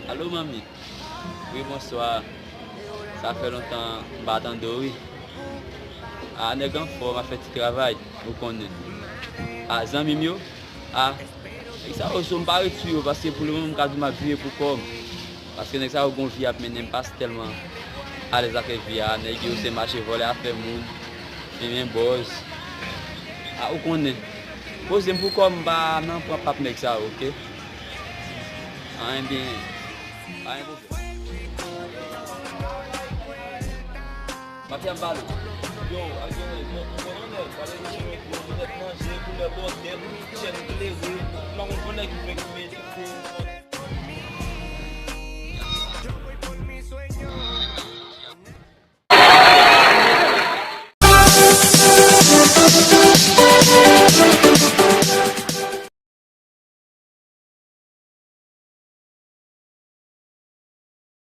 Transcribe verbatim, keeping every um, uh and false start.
Alo, manmi. Wi, bonswa. Sa fè lontan m pa tande w, wi. A, nèg anfòm, ap fè ti travay, ou konnen. A, zanmi m yo, a, nèg sa yo, so m pa ret sou yo, paske pou lemoman m ka di w m ap viv pou kò m. Paske nèg sa yo gon vi y ap mennen, m pa tèlman alèz avèk vi a. Nèg yo se mache vòlè afè moun, fimen bòz. A, ou konnen. Poze m pou kò m, m pa nan pran pap nèg sa yo, oke? A, enben, pa gen pwoblèm. Mafya m pale. Yo, ak yo, yo, yo, yo, yo, pale de chimik, yo, yo, manje, koulè bòkèt, chèn klere, m pa konn nèg ki fè